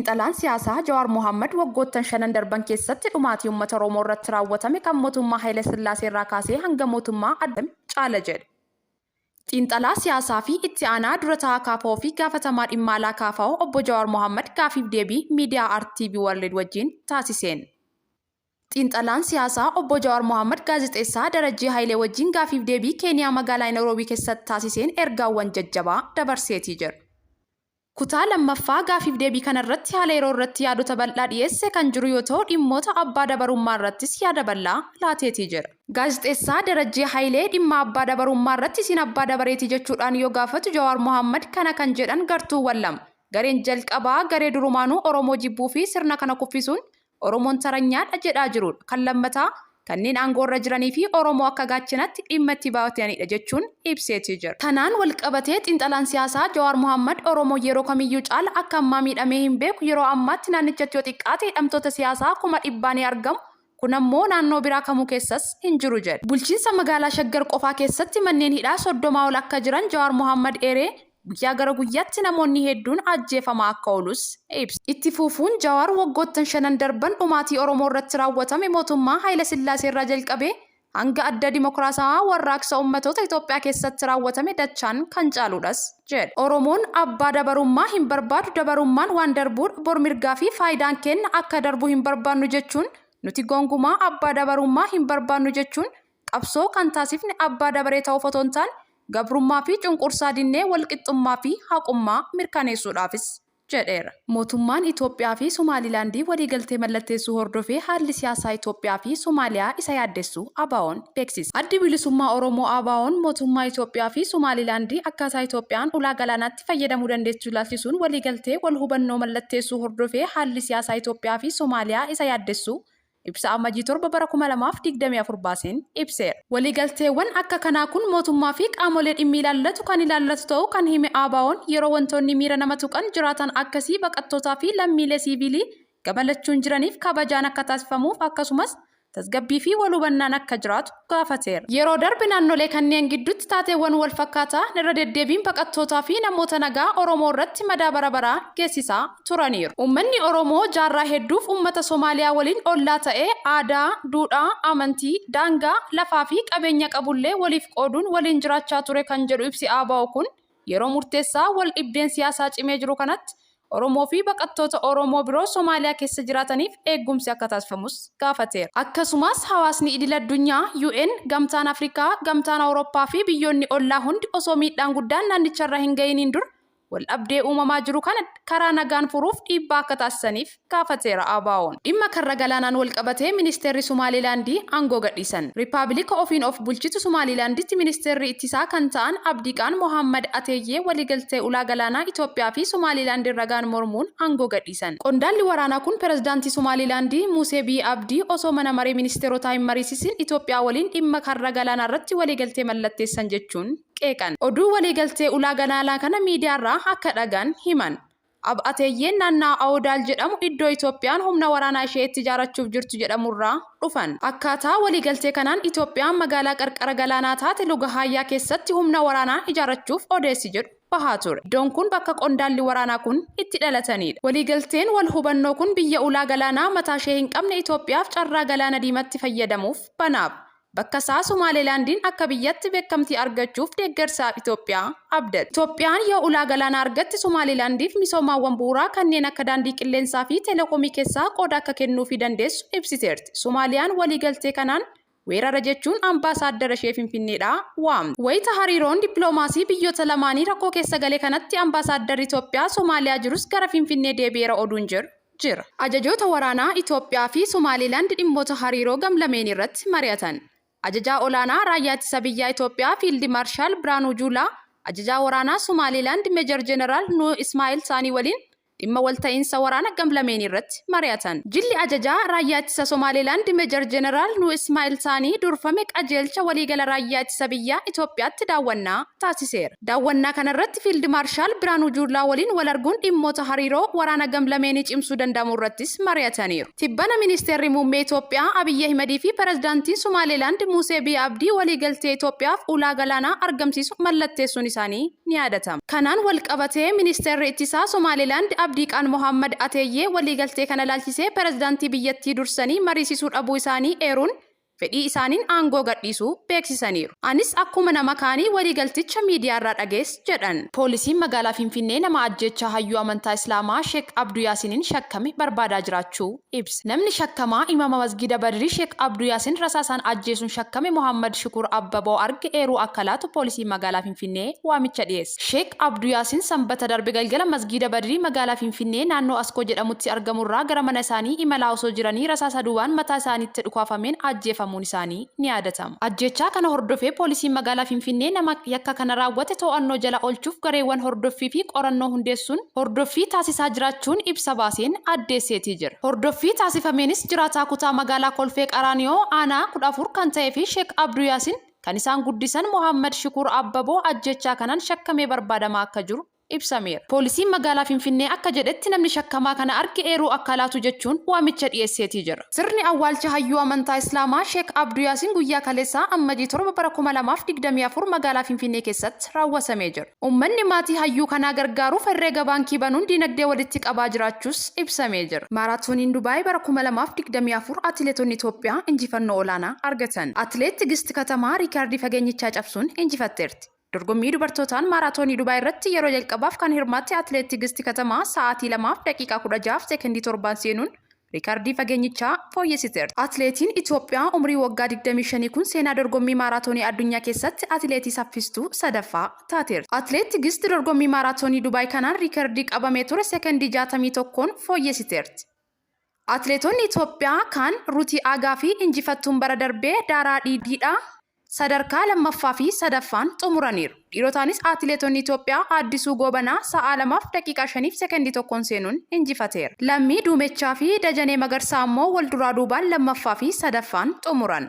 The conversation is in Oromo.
Xiinxalaan siyaasaa Jawaar Mohaammad waggoottan shanan darban keessatti dhumaatii uummata Oromoo irratti raawwatame kan mootummaa Hayila Sillaasee irraa kaasee hanga mootummaa adda caala jedhe. Xiinxalaa siyaasaa fi itti aanaa dura taa'aa KFO fi gaafatamaa dhimma alaa KFO obbo Jawaar Mohaammad gaafiif deebii miidiyaa RTV World wajjin taasiseen. Xiinxalaan siyaasaa obbo Jawaar Mohaammad gaazexeessaa Darajjee Hayilee wajjin gaafiif deebii Keeniyaa magaalaa Nayroobii keessatti taasiseen ergaawwan jajjabaa dabarseetii jira. Kutaa lammaffaa gaafiif deebii kana irratti haala yeroo irratti yaadota bal'aa dhiyeesse kan jiru yoo ta'u dhimmoota abbaa dabarummaa irrattis yaada bal'aa laateetii jira. Gaazexeessaa Darajjee Hayilee dhimma abbaa dabarummaa irratti isin abbaa dabareetii jechuudhaan yoo gaafatu Jawaar Mohaammad kana kan jedhan gartuuwwan lama. Gareen jalqabaa garee durumaanuu Oromoo jibbuu fi sirna kana kuffisuun Oromoon taranyaadha jedhaa jiruudha. Kan lammataa kanneen aangoorra jiranii fi Oromoo akka gaachanatti dhimma itti bahatanidha jechuun ibseetii jira. Kanaan walqabatee xiinxalaan siyaasaa Jawaar Mohaammad Oromoon yeroo kamiyyuu caala akka ammaa miidhamee hin beeku, yeroo ammaatti naannichatti yoo xiqqaate hidhamtoota siyaasaa kuma dhibbaa ni argamu, kun ammoo naannoo biraa kamuu keessas hin jiru jedhe. Bulchiinsa magaalaa Shaggar qofaa keessatti manneen hidhaa 30 ol akka jiran Jawaar Mohaammad eeree, Guyyaa gara guyyaatti namoonni hedduun ajjeefamaa akka oolus ibse. Itti fuufuun Jawaar waggoottan shanan darban dhumaatii Oromoo irratti raawwatame mootummaa Hayila Sillaaseerraa jalqabee hanga Adda Dimokiraatawaa Warraaqsa Ummatoota Itoophiyaa keessatti raawwatame dachaan kan caaluudhas jedhe. Oromoon abbaa dabarummaa hin barbaadu, dabarummaan waan darbuudha, bor mirgaa fi faayidaan keenna akka darbu hin barbaannu jechuun nuti gonkumaa abbaa dabarummaa hin barbaannu jechuun qabsoo kan taasifne abbaa dabaree ta'uuf otoo hin taane gabrummaa fi cunqursaa dinnee walqixxummaa fi haqummaa mirkaneessuudhaafis jedheera. Mootummaan Itoophiyaa fi Somaalilaandii waliigaltee mallatteessuu hordofee haalli siyaasaa Itoophiyaa fi Somaaliyaa isa yaaddessuu ABOn beeksise. Addi Bilisummaa Oromoo ABOn mootummaa Itoophiyaa fi Somaalilaandii akkaataa Itoophiyaan ulaa galaanaatti fayyadamuu dandeessu ilaalchisuun waliigaltee wal hubannoo mallatteessuu hordofee haalli siyaasaa Itoophiyaa fi Somaaliyaa isa yaaddessuu ibsa Amajjii 7 bara 2024 baaseen ibseera. Waliigalteewwan akka kanaa kun mootummaa fi qaamolee dhimmi ilaallatu kan ilaallatu ta'uu kan hime ABOn yeroo wantoonni miira nama tuqan jiraatan akkasii baqattootaa fi lammiilee siiviilii gama lachuun jiraniif kabajaan akka taasifamuuf akkasumas tasgabbii fi wal hubannaan akka jiraatu gaafateera. Yeroo darbe naannolee kanneen gidduutti taateewwan wal fakkaataa irra deddeebiin baqattootaa fi namoota nagaa Oromoo irratti madaa bara baraa geessisaa turaniiru. Uummanni Oromoo jaarraa hedduuf uummata Somaaliyaa waliin ollaa ta'ee aadaa, duudhaa, amantii, daangaa, lafaa fi qabeenya qabullee waliif qooduun waliin jiraachaa ture kan jedhu ibsi ABO kun yeroo murteessaa wal dhibdeen siyaasaa cimee jiru kanatti Oromoo fi baqattoota Oromoo biroo Somaaliyaa keessa jiraataniif eeggumsi akka taasifamus gaafateera. Akkasumas hawaasni idil-addunyaa, UN, Gamtaan Afrikaa, Gamtaan Awurooppaa fi biyyoonni ollaa hundi osoo miidhaan guddaan naannicharra hin gahiniin dura waldhabdee uumamaa jiru kana karaa nagaan furuuf dhiibbaa akka taasisaniif gaafateera ABOn. Dhimma karra galaanaan walqabatee ministeerri Sumaalilaandii aangoo gadhiisan. Rippaabilika ofiin of bulchitu Sumaalilaanditti ministeerri ittisaa kan ta'an Abdiqaan Mohaammad Ateeyyee waliigaltee ulaa galaanaa Itoophiyaa fi Sumaalilaand irra ga'an mormuun aangoo gadhiisan. Qondaalli waraanaa kun pirezidaantii Sumaalilaandii Musee Bihi Abdii osoo mana maree ministeerotaa hin mariisisin Itoophiyaa waliin dhimma karra galaanaarratti waliigaltee mallatteessan jechuun qeeqan. Oduu waliigaltee ulaa galaanaa kana miidiyaarraa akka dhaga'an himan. Ab Ateeyyeen naannawa Awudaal jedhamu iddoo Itoophiyaan humna waraanaa ishee itti ijaarachuuf jirtu jedhamurraa dhufan. Akkaataa waliigaltee kanaan Itoophiyaan magaalaa qarqara galaanaa taate Lugahaayyaa keessatti humna waraanaa ijaarachuuf odeessi jedhu bahaa ture. Iddoon kun bakka qondaalli waraanaa kun itti dhalataniidha. Waliigalteen wal hubannoo kun biyya ulaa galaanaa mataashee hin qabne Itoophiyaaf carraa Galaana Diimatti fayyadamuuf banaaf. Bakka isaa Somaalilaandiin akka biyyatti beekamtii argachuuf deeggarsa Itoophiyaa abdatti. Itoophiyaan yoo ulaa galaanaa argatte Somaalilaandiif misoomaawwan bu'uuraa kanneen akka daandii qilleensaa fi telekoomii keessaa qooda akka kennuufii dandeessu ibsiteerti. Somaaliyaan waliigaltee kanaan weerara jechuun ambaasaaddara ishee Finfinneedhaa waamte. Wayita hariiroon dippiloomaasii biyyoota lamaanii rakkoo keessa gale kanatti ambaasaaddarri Itoophiyaa Somaaliyaa jirus gara Finfinnee deebi'eera oduun jedhu jira. Ajajoota waraanaa Itoophiyaa fi Somaalilaand dhimmoota hariiroo gam-lameeniirratti mari'atan. Ajajaa Olaanaa Raayyaa Ittisa Biyyaa Itoophiyaa Fiildi Maarshaal Birhaanuu Juulaa, Ajajaa Waraanaa Somaalilaand Mejar Jeneraal Nuuh Ismaa'il Saanii waliin dhimma walta'iinsa waraana gam-lameeniirratti mari'atan. Jilli Ajajaa Raayyaa Ittisa Somaalilaand Mejar Jeneraal Nuuh Ismaa'il Saanii durfame Qajeelcha Waliigala Raayyaa Ittisa Biyyaa Itoophiyaatti daawwannaa taasiseera. Daawwannaa kanarratti Fiild Maarshaal Birhaanuu Juulaa waliin wal arguun dhimmoota hariiroo waraana gam-lameenii cimsuu danda'amu irrattis mari'ataniiru. Tibbana Ministeerri Muummee Itoophiyaa Abiy Ahimadii fi Pirezidaantiin Somaalilaand Muusee Bihi Abdii waliigaltee Itoophiyaaf ulaa galaanaa argamsiisu mallatteessuun isaanii ni yaadatama. Kanaan walqabatee Ministeerri Ittisaa Somaalilaand Abdiiqaan Mohaammad Ateeyyee waliigaltee kana ilaalchisee pirezidaantii biyyattii dursanii mariisisuu dhabuu isaanii eeruun fedhii isaaniin aangoo gadhiisuu beeksisaniiru. Anis akkuma nama kaanii waliigalticha miidiyaarraa dhaga'es jedhan. Poolisiin magaalaa Finfinnee nama ajjeechaa hayyuu amantaa Islaamaa Sheek Abduu Yaasiniin shakkame barbaadaa jiraachuu ibse. Namni shakkamaa imaama masgiida Badrii Sheek Abduu Yaasin rasaasaan ajjeesuun shakkame Mohaammad Shukuur Abbaboo arge eeruu akka laatu poolisiin magaalaa Finfinnee waamicha dhiyeesse. Sheek Abduu Yaasin Sanbata darbe galgala Masgiida Badrii magaalaa Finfinnee naannoo Askoo jedhamutti argamurraa gara mana isaanii imalaa osoo jiranii rasaasa duubaan mataa isaaniitti dhukaafameen ajjeefamuun isaanii ni yaadatama. Ajjeechaa kana hordofee poolisiin magaalaa Finfinnee nama yakka kana raawwate to'annoo jala oolchuuf gareewwan hordoffii fi qorannoo hundeessuun hordoffii taasisaa jiraachuun ibsa baaseen addeesseetii jira. Hordoffii taasifameenis jiraataa kutaa magaalaa Kolfee Qaraaniyoo aanaa 14 kan ta'ee fi Sheek Abduu Yaasin kan isaan guddisan Mohaammad Shukuur Abbaboo ajjeechaa kanaan shakkamee barbaadamaa akka jiru ibsameera. Poolisiin magaalaa Finfinnee akka jedhetti namni shakkamaa kana arge eeruu akka laatu jechuun waamicha dhiyeesseetii jira. Sirni awwaalcha hayyuu amantaa Islaamaa Sheek Abduu Yaasin guyyaa kaleessaa Ammajii 7 bara 2024 magaalaa Finfinnee keessatti raawwatamee jira. Ummanni maatii hayyuu kanaa gargaaruuf herreega baankii banuun diinagdee walitti qabaa jiraachuus ibsamee jira. Maaraatooniin Dubaay bara 2024 atileetonni Itoophiyaa injifannoo olaanaa argatan. Atileet Tigist Katamaa riikardii fageenyichaa cabsuun injifatteerti. Dorgommii dubartootaan Maaraatoonii Dubaay irratti yeroo jalqabaaf kan hirmaatte Atileet Tigist Katamaa sa'aatii 2 fi daqiiqaa 16 fi sekondii 7n seenuun riikardii fageenyichaa fooyyessiteerti. Atileetiin Itoophiyaa umrii waggaa 25 kun seenaa dorgommii maaraatoonii addunyaa keessatti atileetii saffistuu sadaffaa taateerti. Atileet Tigist dorgommii maaraatoonii Dubaay kanaan riikardii qabamee ture sekondii 61n fooyyessiteerti. Atileetonni Itoophiyaa kaan Ruutii Aagaa fi injifattuun bara darbee Daaraa Diidhaa sadarkaa lammaffaa fi sadaffaan xumuraniiru. Dhiirotaanis atileetonni Itoophiyaa Addisuu Goobanaa sa'aa 2 fi daqiiqaa 5 fi sekondii 1n seenuun injifateera. Lammii Duumechaa fi Dajanee Magarsaa ammoo walduraa duubaan lammaffaa fi sadaffaan xumuran.